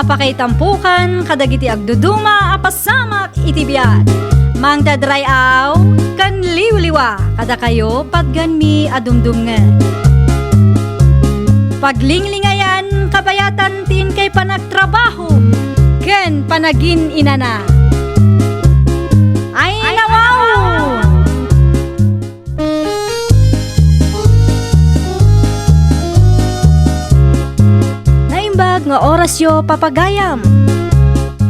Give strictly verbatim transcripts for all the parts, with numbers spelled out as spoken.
Pakaitampokan kadagiti agduduma a pasamak iti biag. Mangted ray-aw ken liwliwa kadakayo patganmi a dumdumngeg. Paglinglingayan kabayatan ti inkay panagtrabaho ken panagin-inana. Ay, nawaw! Naimbag nga orasyo, papagayam.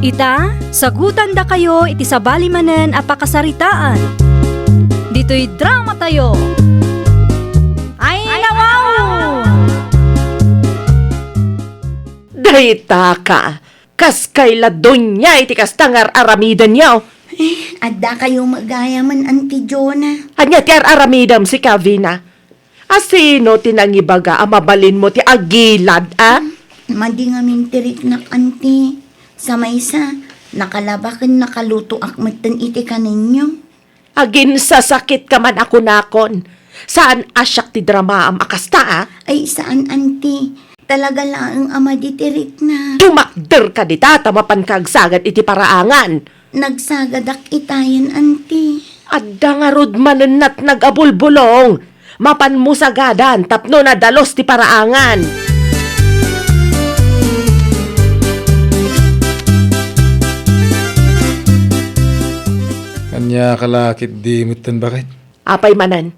Ita, sagutandakayo iti sabali manen a pakasaritaan. Ditoy dramatayo. Ay, nawaw! Dayta ka, kas kay Ladonia iti kasta nga ar-aramidenyo. Eh, adda kayo met gayamen, Auntie Jonah. Ania ti ar-aramidem, sika, Vina? Asino ti nangibaga a mabalinmo ti agilad, a? Hmm, madi ngamin ti riknak, Auntie. Sa maysa, nakalaba ken nakalutoak metten iti kanenyo. Aginsasakit ka man a kunakon. Saan a siak ti dramaam a kasta, a? Ay, saan, Auntie. Talaga laeng a madi ti riknak. Tumakder ka dita ta mapan ka agsagad iti paraangan. Nagsagadak itayen, Auntie. Adda ngarud manen natnag a bulbulong. Mapanmo sagadan tapno nadalus ti paraangan. Ania ka la ketdi metten, baket? Apay manen?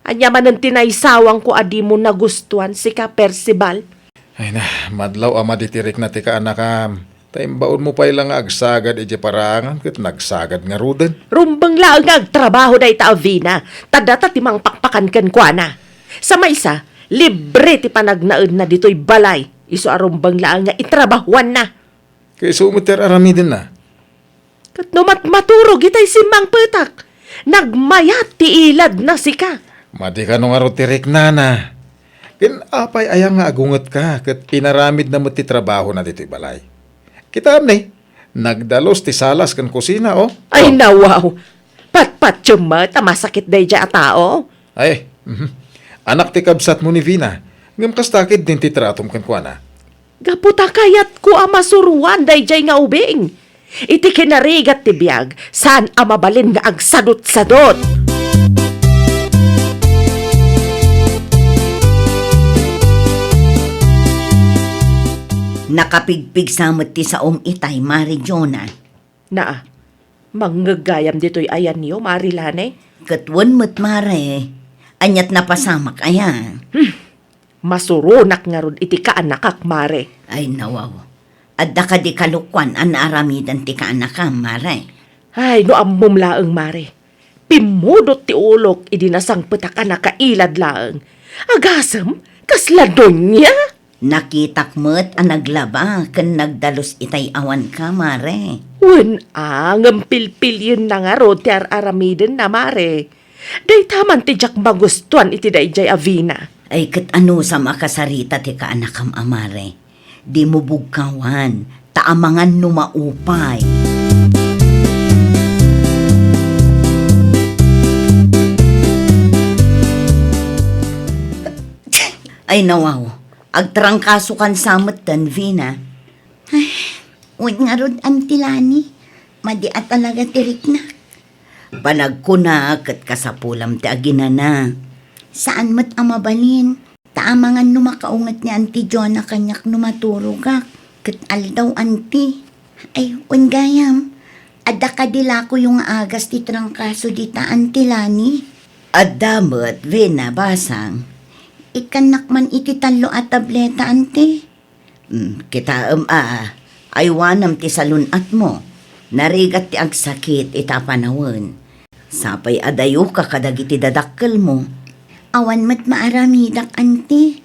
Ania manen ti naisawangko a dimo nagustuan, sika, Percival? Ay na, madlaw a madi ti rikna ti kaanakam. Ta imbaonmo pay la nga agsagad idiay paraangan ket nagsagad ngaruden. Rumbeng laeng nga agtrabaho dayta a Vina, ta data ti mangpakpakan kenkuana. Sa maysa, libre ti panagnaedna ditoy balay, isu a rumbeng laeng nga itrabahoanna. Ket isu met ti ar-aramidenna. Ket no matmaturog itay simmangpetak, nagmayat ti iladna, sika. Madi kano ngarud ti riknana. Ken apay aya nga agungetka ket inaramidna met ti trabahona ditoy balay? Kitaem ni, nagdalus ti salas ken kusina, o. Ay, nawaw! Patpatiem met a masakit daydiay a tao. Ay, mhm. Anak ti kabsatmo ni Vina, ngem kasta ketdin ti tratom kenkuana? Gapu ta kayatko a masuroan daydiay nga ubing. Iti kinarigat ti biag, saan a mabalin nga agsadutsadut. Nakapigpigsa met ti saom itay, Mare Jonah. Naa, mangngeg gayam ditoy ayanyo, Mare Lani? Ket wen met, Mare. Aniat napasamak aya? Hmm. Masuronak ngarud iti kaanakak, Mare. Ay, nawaw. Adda kadi kalokuan a naaramidan ti kaanakam, Mare? Ay, no ammom laeng, Mare. Pimmudot ti ulok idi nasangpetak a nakailad laeng. Agasem, kasla Doña? Nakitak met a naglaba ken nagdalus itay awanka, Mare. Wen a, ngem pilpilienna ngarud ti ar-aramidenna, Mare. Dayta man ti diak magustuan iti daydiay a Vina. Ay, ket anusam a kasarita ti kaanakam a Mare. Dimo bugkawan, ta amangan no maupay. Ay, nawaw. Agtrangkasokan sa metten, Vina. Ay, wen ngarud, Auntie Lani. Madi a talaga ti riknak. Panagkuna ket kasapulam ti aginana. Saan met a mabalin. Ta amangan no makaunget ni Auntie Jonah kaniak no maturogak. Ket aldaw, Auntie. Ay, wen gayam. Adda kadi lakoyo nga agas ti trangkaso dita, Auntie Lani? Adda met, Vina, basang. Ikkannak man iti tallo a tableta, Auntie. Hmm, kitaem a, aywanem ti salun-atmo. Narigat ti agsakit ita a panawen. Sapay a dayoka kadagiti dadakkelmo. Awan met maaramidak, Auntie.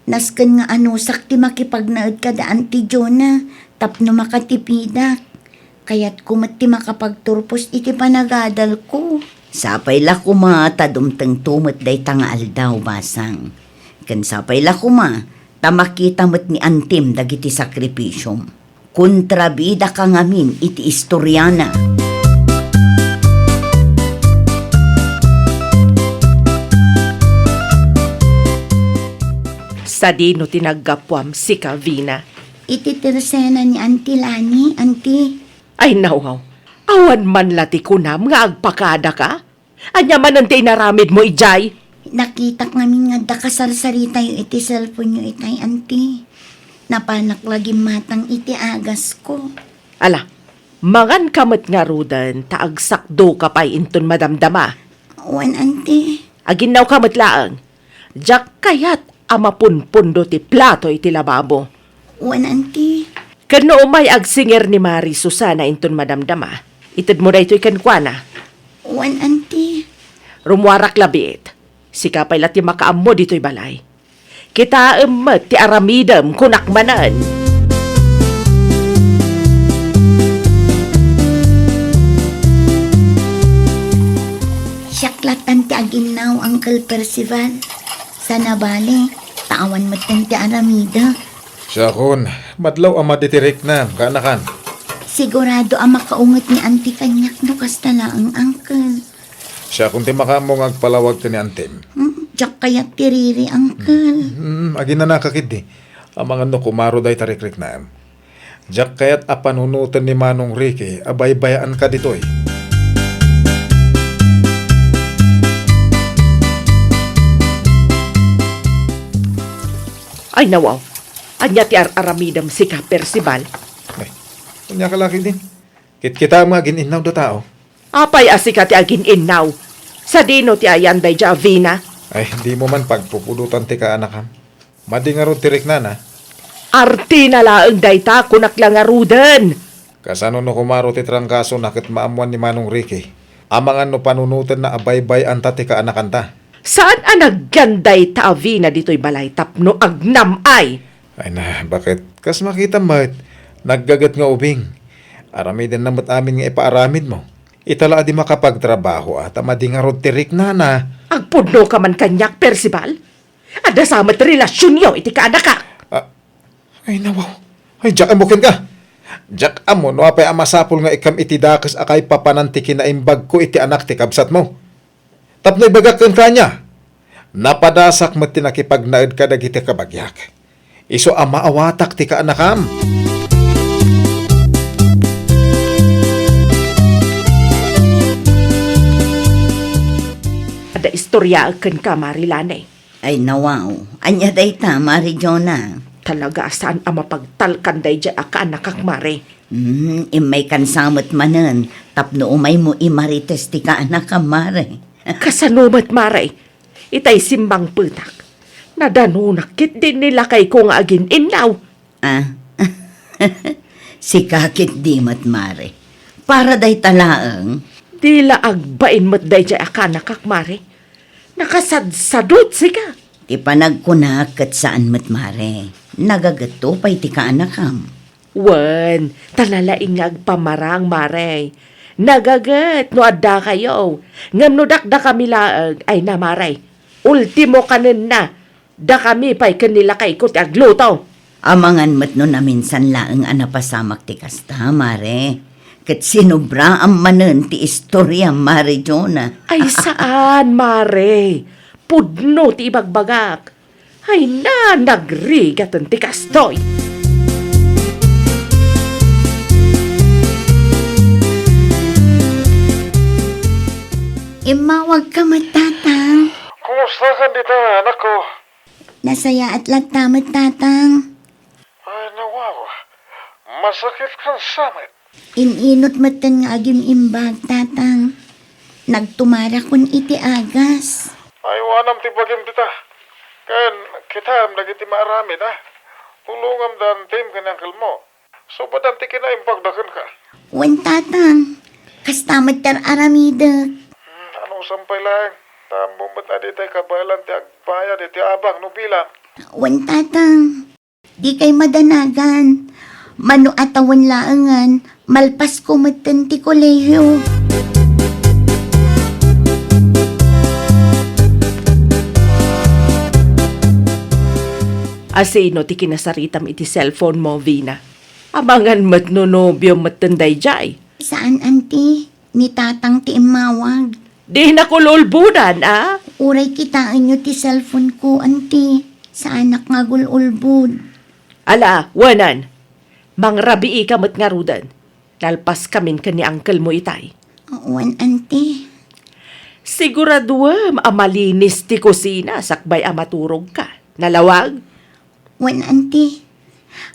Nasken nga anusak ti makipagnaed kada Auntie Jonah tapno makatipidak. Kayatko met ti makapagturpos iti panagadalko. Sapay la koma ta dumtengto met dayta nga aldaw, basang. Ken sapay la koma ta makita met ni Antim dagiti sakripisiom. Kontrabidaka ngamin iti istoriana. Sadino ti naggapuam, sika, Vina? Iti tersena ni Auntie Lani, Auntie. Ay, nawaw. Awan man la ti kunam nga agpakadaka? Ania manen ti inaramidmo idiay? Nakitak ngamin nga adda kasarsaritayo iti cellphone-yo itay, Auntie. Napanak la gimmatang iti agasko. Ala, manganka met ngaruden ta agsakdoka pay inton madamdama. Wen, Auntie. Aginnawka met laeng. Diak kayat a mapunpundo ti plato iti lababo. Wen, Auntie. Ken no umay agsingir ni Mari Susana inton madamdama, itedmo daytoy kenkuana. Wen, Auntie. Rummuarak labiit. Sika pay la ti makaammo ditoy balay. Kitaem met ti aramidem, kunak manen. Siak lattan ti aginnaw, Uncle Percival. Sana bale, ta awan metten ti aramidek. Siakon, madlaw a madi ti riknam, kaanakan. Sigurado a makaunget ni Auntie kaniak no kasta laeng, Uncle. Siakon ti makaammo nga agpalawag ken ni Auntiem. Hmm, diak kayat ti riri, Uncle. Hmm, aginanaka ketdi. Amangan no kumaro dayta rikriknam. Diak kayat a panunoten ni Manong Ricky a baybayaanka ditoy. Ay, nawaw. Ania ti ar-aramidem sika, Percival? Ay, ania ka laki din? Kitkitaem nga agin-innaw da tao. Apay a sika ti agin-innaw? Sadino ti ayan daydiay a Vina? Ay, dimo man pagpupudotan ti kaanakam. Madi ngarud ti riknana. Artina laeng dayta, kunak la ngaruden. Kasano no kumaro ti trangkasona ket maammoan ni Manong Ricky? Amangan no panunotenna a baybay-anta ti kaanakanta. Saan a nagyan dayta a Vina ditoy balay tapno agnam-ay? Ay na, baket kas makita met, naggaget nga ubing. Aramidenna met amin nga ipaaramidmo. Ita la a di makapagtrabaho a ta madi ngarud ti riknana. Agpudnoka man kaniak, Percival. Adda sa met relasionyo iti kaanakak. Ah, ay, nawaw. Ay, diak ammo kenka. Diak ammo no apay a masapul nga ikkam iti dakes a kaipapanan ti kinaimbagko iti anak ti kabsatmo. Tapno ibagak kenka ania, napadasak met ti nakipagnaed kadagiti kabagiak. Isu a maawatak ti kaanakam. Adda istoryaek kenka, Mari Lani. Ay, nawaw. Ania dayta, Mari Jonah? Talaga a saan a mapagtalkan daydiay a kaanakak, Mari. Hmm, immaykan sa met manen, tapno umaymo imarites ti kaanakam, Mare. Kasano met, Mare? Itay simmangpetak. Nadanonak ketdi ni lakayko nga agin-innaw. Ah, sika ketdi met, Mare. Para dayta laeng. Di la agbain met daydiay a kaanakak, Mare. Nakasadsadot sika. Ti panagkunak ket saan met, Mare. Nagagetto pay ti kaanakam. Wen, ta nalaing nga agpamarang, Mare. Nagaget no addakayo. Ngem no dakdakami laeng, ay na, Mare. Ultimo kanenna, dakami pay ken ni lakayko ti agluto. Amangan met no naminsan laeng a napasamak ti kasta, Mare. Ket sinubraam manen ti istoriam, Mare Jonah. Ay, saan, Mare. Pudno ti ibagbagak. Ay na, nagrigaten ti kastoy. Immawagka met, Tatang. Kumusta ka dita, anakko? Nasayaat latta met, Tatang. Ay, nawaw. Masakit kan samet. In-inut metten nga agim-imbag, Tatang. Nagtumarakon iti agas. Ay, wanam ti bagim dita. Ken, kitaem dagiti maaramid, a. Tulongam da Auntiem ken uncle mo. Subadan ti kinaimbagda kenka. Wen, Tatang. Kasta met ti ar-aramidek. Hmm, ano, sampay laeng. Tammo met a ditay kabaelan ti agbayad iti abang no bilang. Wen, Tatang. Dikay madanagan. Mano a tawen laengen, malpasko metten ti kolehio. Asino ti kinasaritam iti cellphone mo, Vina? Amangan met no nobio metten daydiay. Saan, Auntie. Ni Tatang ti immawag. Dinak ul-ulbodan, a? Uray kitaenyo ti cellphone ko, Auntie. Saanak nga agul-ulbod. Ala, wanan. Mangrabiika met ngaruden. Nalpaskamin ken ni uncle mo itay. Wen, Auntie. Siguraduem a malinis ti kusina sakbay a maturogka. Nalawag? Wen, Auntie.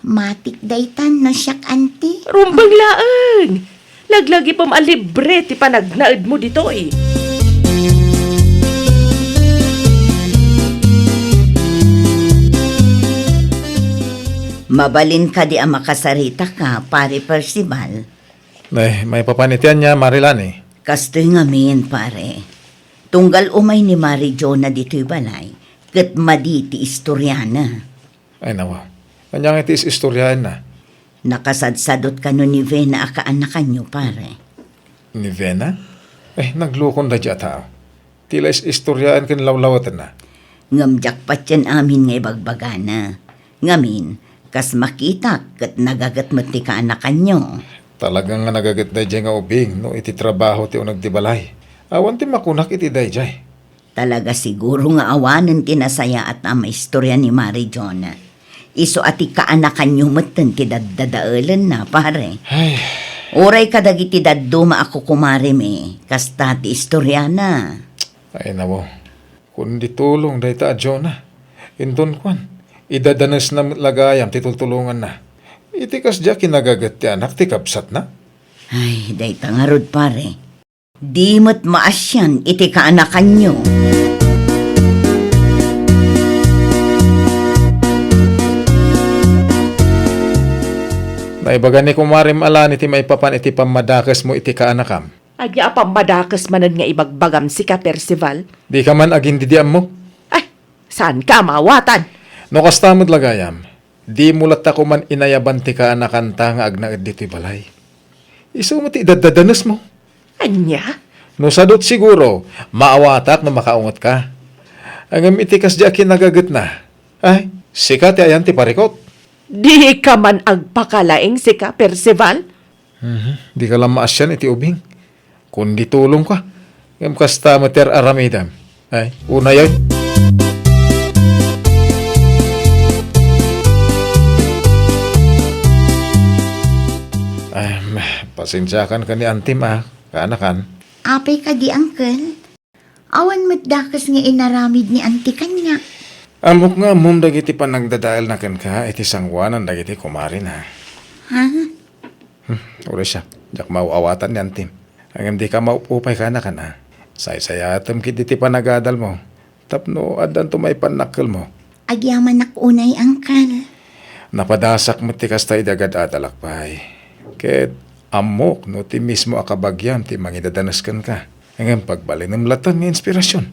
Matik daytan no siak, Auntie. Rumbeng laeng! Laglagipem a libre ti panagnaedmo ditoy. Mabalin kadi a makasarita ka, Pare Percival? Nay, maipapan iti ania, Mari Lani? Kastoy ngamin, pare. Tunggal umay ni Mari Jonah ditoy balay, ket madi ti istoriana. Ay, nawa. Ania nga iti is-istoriaenna? Nakasadsadot kano ni Vena a kaanakanyo, pare. Ni Vena? Eh, naglukon daydiay a tao. Ti la is-istoriaen ken lawlawetenna. Ngem diak patien amin nga ibagbagana. Ngamin, kas makitak ket nagaget met ti kaanakanyo. Talaga nga nagaget daydiay nga ubing no iti trabaho ti uneg ti balay. Awan ti makunak iti daydiay. Talaga siguro nga awanen ti nasayaat a maistoria ni Mari Jonah. Isu a ti kaanakanyo metten ti daddadaelenna, pare. Ay. Uray kadagiti dadduma a kukumarimi, kasta ti istoriana. Ay, nawo. Kundi tulong dayta a Jonah. Inton kuan, idadanesna met la gayam ti tultulonganna. Iti kasdiay a kinagaget ti anak ti kabsatna. Ay, dayta ngarud, pare. Di met maasian iti kaanakanyo. Naibaga ni kumarem a Lani ti maipapan iti pammadakesmo iti kaanakam. Ania a pammadakes manen nga ibagbagam sika, Percival? Dika man agindidiammo? Ay, saanka a maawatan? No kasta met la gayam, dimo latta koman inayaban ti kaanakanta nga agnaed ditoy balay. Isu met ti idaddadanesmo. Ania? No sadut siguro, maawatak no makaungetka. Ngem iti kasdiay a kinagagetna, ay, sika ti ayan ti parikut. Dika man agpakalaing sika, Percival? Mhm. Dika la maasian iti ubing. Kundi tulongka. Ngem kasta met ti ar-aramidem. Ay, unayen. Em, pasensiakan ken ni Antim, a, kaanakan. Apay kadi, Uncle? Awan met dakes nga inaramid ni Auntie kaniak. Ammok nga ammom dagiti panagdadaelna kenka iti sangoanan dagiti kumarina. Ha? Hmm, uray siak, diak maaw-awatan ni Antim. Ngem dika maup-upay kaanakan, a. Saysayaatem ketdi ti panagadalmo tapno addanto maipannakkelmo. Agyamanak unay, Uncle. Napadasak met ti kasta idi agad-adalak pay. Ket ammok no ti mismo a kabagiam ti mangidadanes kenka. Ngem pagbalinem latta nga inspirasion.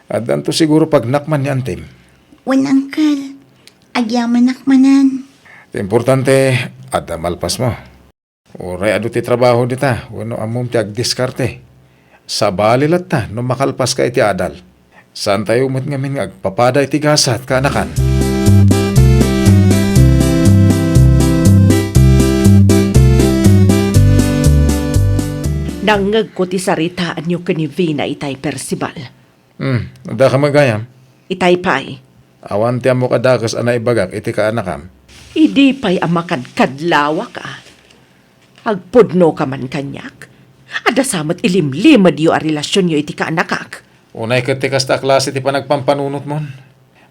Addanto siguro pagnakman ni Antim. Wen, Uncle. Agyamanak manen. Ti importante, adda malpasmo. Uray adu ti trabaho dita, wenno ammom ti agdiskarte. Sabali latta no makalpaska iti adal. Saantayo met ngamin nga agpapada iti gasat, kaanakan. Nangngegko ti saritaanyo ken ni Vina itay, Percival. Hmm, adda ka met gayam? Itay pay. Awan ti ammok a dakes a naibagak iti kaanakam. Idi pay a makadkadlawak, a. Agpudnoka man kaniak. Adda sa met ilimlimedyo a relasionyo iti kaanakak. Unay ket ti kasta a klase ti panagpampanunotmon.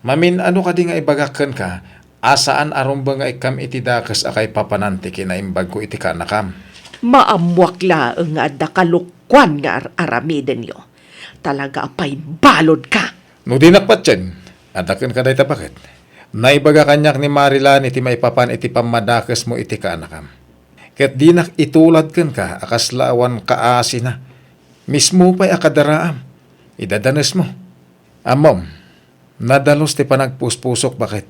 Mamin-ano kadi nga ibagak kenka a saan a rumbeng nga ikkam iti dakes a kaipapanan ti kinaimbagko iti kaanakam? Maammoak laeng nga adda kalokuan nga ar-aramidenyo. Talaga a pay baludka! No dinak patien, adda kenka dayta baket. Naibaga kaniak ni Marilan iti maipapan iti pammadakesmo iti kaanakam. Ket dinak itulad kenka a kasla awan kaasina. Mismo pay a kadaraam, idadanesmo. Ammom, nadalus ti panagpuspusok, baket.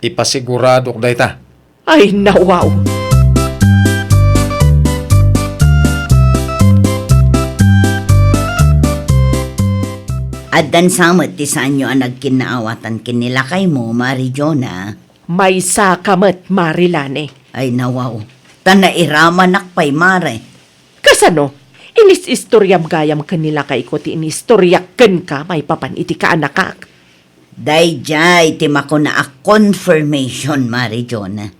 Ipasiguradok dayta. Ay, nawaw! Addan sa met ti saanyo a nagkinnaawatan ken ni lakaymo, Mari Jonah. Maysa ka met, Mari Lani. Ay, nawaw. Ta nairamanak pay, Mare. Kasano? Inis-istoriam gayam ken ni lakayko ti inistoriak kenka maipapan iti kaanakak. Daydiay ti makuna a confirmation, Mari Jonah.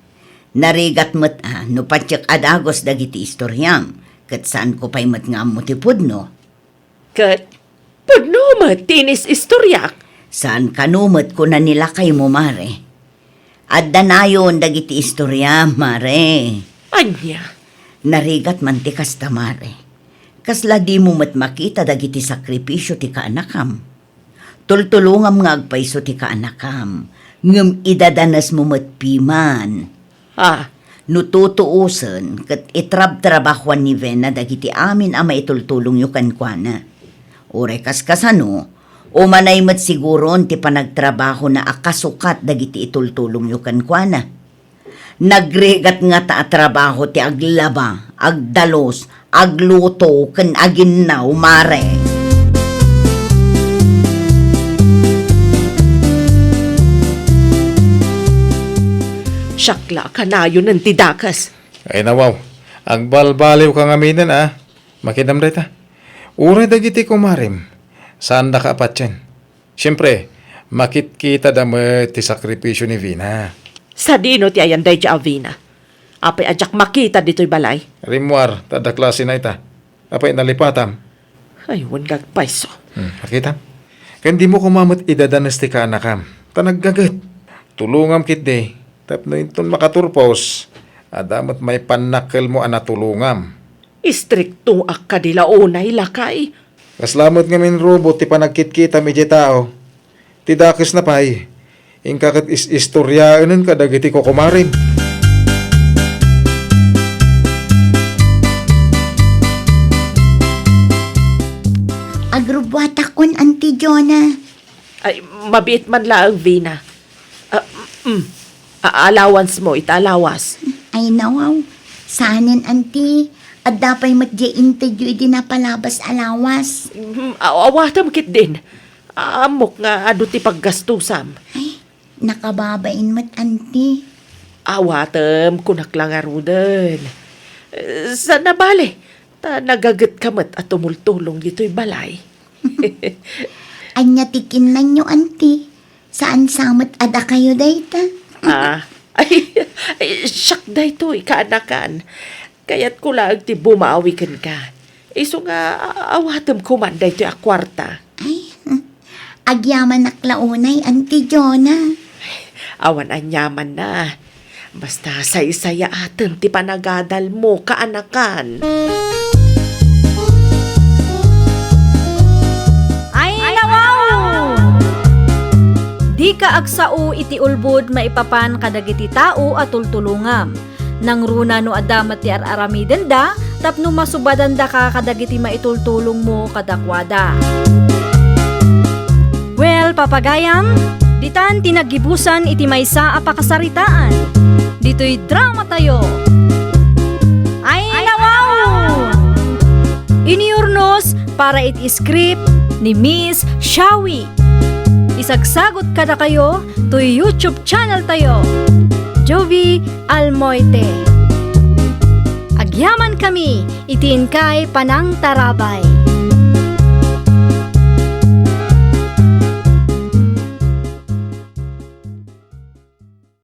Narigat met a no patiek a dagus dagiti istoriam, ket saanko pay met nga ammo ti pudno. Ket pudno met ti inis-istoriak. Saan kano met kuna ni lakaymo, Mare. Adda nayon dagiti istoriam, Mare. Ania? Narigat man ti kasta, Mare. Kasla dimo met makita dagiti sakripisio ti kaanakam. Tultulongam nga agpayso ti kaanakam, ngem idadanesmo met piman. Ah. No tutuosen, ket itrabtrabahoan ni Vena dagiti amin a maitultulongyo kenkuana. Uray kaskasano, umanay met siguron ti panagtrabahona a kasukat dagiti itultulongyo kenkuana. Nagrigat ngata a trabaho ti aglaba, agdalus, agluto, ken aginnaw, Mare. Siak la a kanayonen ti dakes. Ay, nawaw. Agbalbaliwka ngaminen, a. Makidam dayta. Uray dagiti kumarem, saandaka a patien. Siempre, makitkitada met ti sakripisio ni Vina. Sadino ti ayan daydiay a Vina? Apay a diak makita ditoy balay? Rimmuar, ta adda klasena ita. Apay nalipatam? Ay, wen nga agpayso. Hmm, nakita? Ken dimo koma met idadanes ti kaanakam. Ta naggaget. Tulongam ketdi. Tapno inton makaturpos, adda met maipannakkelmo a natulongam. Istriktoak kadi la unay, lakay. Kasla met ngamin rubo ti panagkitkitam idiay tao. Ti dakesna pay, inka ket is-istoriaenen kadagiti kukumarem. Agrubbuatakon, Auntie Jonah. Ay, mabiit man laeng, Vina. Ah, mm. A-, allowance mo, ita a lawas. Ay, nawaw. Saanen, Auntie. Adda pay met diay intedyo idi napalabas a lawas. Mm, aw-, awatem ketdin. Ammok nga adu ti paggastusam. Ay, nakababain met, Auntie. Awatem, kunak la ngaruden. Eh, saan a bale, ta nagagetka met a tumultulong ditoy balay. Ania ti kinnanyo, Auntie? Saan sa met a dakayo dayta? Ah, ay, ay, siak daytoy, kaanakan. Kayatko laeng ti bumawi kenka. Isu nga, a-, awatem koman daytoy a kuarta. Ay, hmm. Agyamanak la unay, Auntie Jonah. Awan aniamanna. Basta saysayaatem ti panagadalmo, kaanakan. Ay, nawaw! Dika agsao iti ulbod maipapan kadagiti tao a tultulongam. Nangruna no adda met ti ar-aramidenda tapno masubadandaka kadagiti maitultulongmo kadakuada. Well, papagayam, ditan ti naggibusan iti maysa a pakasaritaan. Ditoy drama tayo. Ay, nawaw! Iniurnos para iti script ni Miss Shawi. Isagsagot kadakayo toy YouTube channel tayo, Jovie Almoite. Agyaman kami iti inkay panangtarabay.